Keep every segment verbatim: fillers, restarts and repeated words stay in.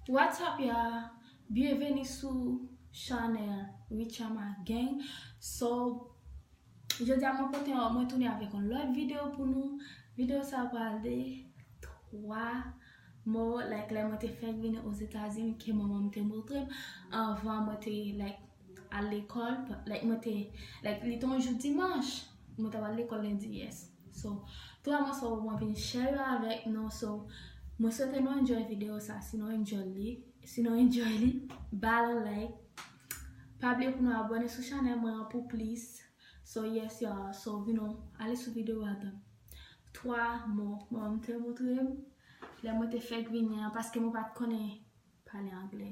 What's up, y'all? Byenveni sou chanèl Richama Gang. So, jodi a mwen pote yon, mwen tounen avèk yon lòt videyo pou nou. Videyo sa a pral de twa mo, like, lè mwen te fèk vini Ozetazini, ke manman m te montre m anvan mwen te, like, al lekòl, like, mwen te, like, li te yon jou dimanch, mwen t ap al lekòl lendi, yes. So, twa mo sa mwen vin share yo avèk nou, so, mwen swete nou enjoy videyo sa, si nou enjoy li, si nou enjoy li, ba l yon like, pa bliye pou nou abòne sou chanèl mwen an pou plis. So, yes, y'all, so, vin nou, ale sou videyo a dan. Twa mo, manman m te montre m, lè mwen te fèk vini an, paske mwen pa t konnen pale anglè.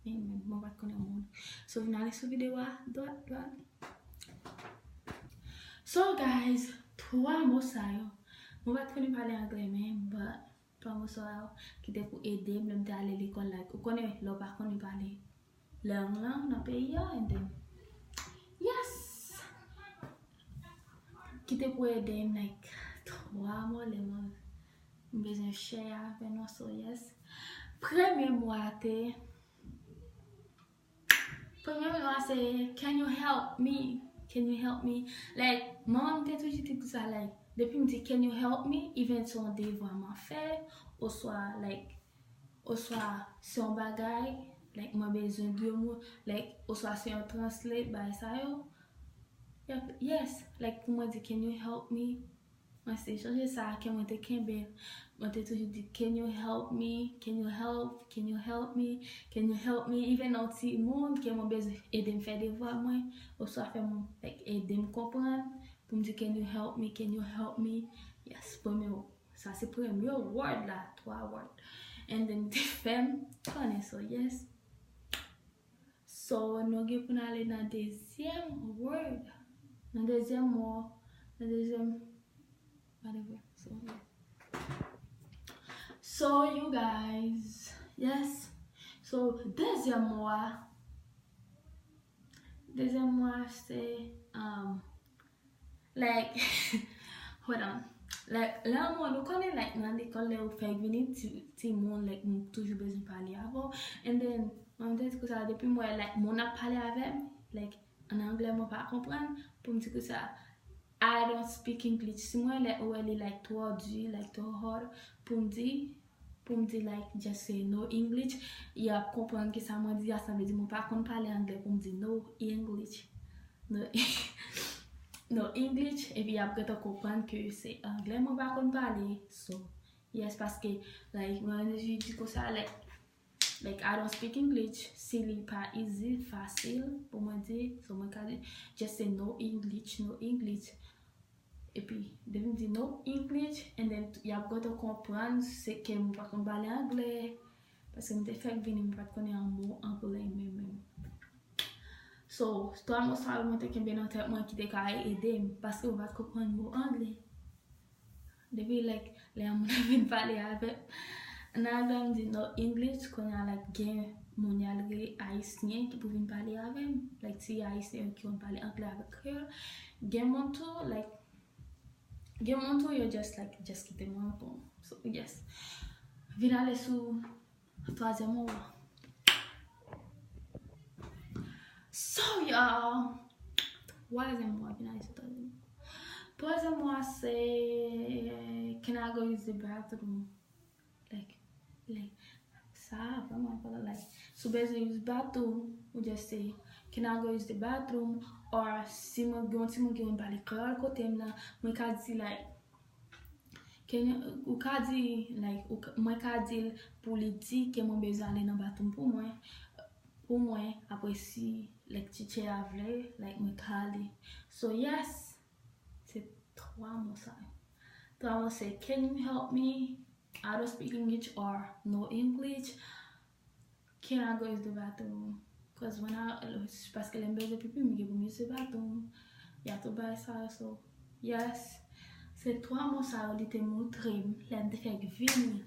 Amen. Mwen pa t konnen moun. So, vin ale sou videyo a, dwat, dwat. So, guys, twa mo sa yo. Mwen pa t konnen pale anglè, men, but, twa mo sa yo, ki te pou ede m, lè m te ale lekòl, like, ou konnen, lè w pa konnen pale lang lan nan peyi a, and then, yes! Ki te pou ede m, like, twa mo, lè mwen m bezwen share avè nou, so yes. Premye mo a te, premye mo a se, can you help me? Can you help me? Like, manman m te toujou di konsa, like, depi m di, can you help me? Even se yon devwa m ap fè, oswa, like, oswa se yon bagay, like, mwen bezwen de moun, like, oswa se yon translate, bagay sa yo. Yep, yes, like, pou mwen di, can you help me? Mwen se chanje sa ke mwen te kenbe. Mwen te toujou di, can you help me? Can you help? Can you help me? Can you help me? Even yon ti moun ke mwen bezwen ede m fè devwa mwen, oswa fè m, like, ede m konprann, pou m di, can you help me? Can you help me? Yes, premye, sa se premye word la, twa word. And then, te fè m konnen, so yes. So, nou gen pou n ale nan dezyèm word. Nan dezyèm mo, nan dezyèm, whatever. So, yeah. So, you guys, yes. So, dezyèm mo a, dezyèm mo a se, um, like, hold on. Like, lè moun, ou konnen, like, nan lekòl, lè ou fèk vini, ti, ti moun, like, nou toujou bezwen pale avè w. And then, mwen te di konsa, depi mwen, like, moun ap pale avè m, like, an anglè, mwen pa konprann, pou m di konsa, I don't speak English. Si mwen, lè ou wè li, like, twò di, like, twò hard, pou m di, pou m di, like, just say no English, y ap konprann ki sa mwen di a, sa vle di mwen pa konn pale anglè pou m di no English. No, no English, epi y ap gentan konprann ke se anglè mwen pa konn pale. So, yes, paske, like, mwen di konsa, like, like, I don't speak English, si li pa easy, fasil pou mwen di, so mwen ka di, just say no English, no English. Epi, depi m di no English, and then y ap gentan konprann se ke m pa konn pale anglè, paske m te fèk vini, m pa t konnen yon mo anglè menm, menm. So, twa mo sa yo mwen te kenbe nan tèt mwen ki te ka ede m, paske m pa t konprann mo anglè. Depi, like, lè yon moun ap vin pale avè m, nan anglè m di no English, kounye a, like, gen moun y al rele ayisyen ki pou vin pale avè m. Like, ti ayisyen yo ki konn pale anglè avèk kreyòl. Gen moun tou, like, gen moun tou yo just, like, just kite mwen pou. So, yes. Vin ale sou twazyèm mo a. So, y'all, twazyèm mo a, vin ale sou twazyèm mo a. Twazyèm mo a se, can I go use the bathroom? Like, like, sa a vrèman enpòtan, like, si w bezwen use bathroom, ou just say, can I go use the bathroom? Or, si mwen gen yon timoun ki konn pale kreyòl kote m nan, mwen ka di, like, can you, ou ka di, like, ou ka, mwen ka di l pou li di ke mwen bezwen ale nan bathroom pou mwen, pou mwen, apre si, like, teacher a vle, like, mwen ka ale. So, yes, se twa mo sa yo. Twa mo se, can you help me? I don't speak English or no English. Can I go use the bathroom? 'Cause when I, paske lè m bezwen pipi, m gen pou m use the bathroom. Y a tout bagay sa yo, so, yes. Se twa mo sa yo li te montre m lè m te fèk vini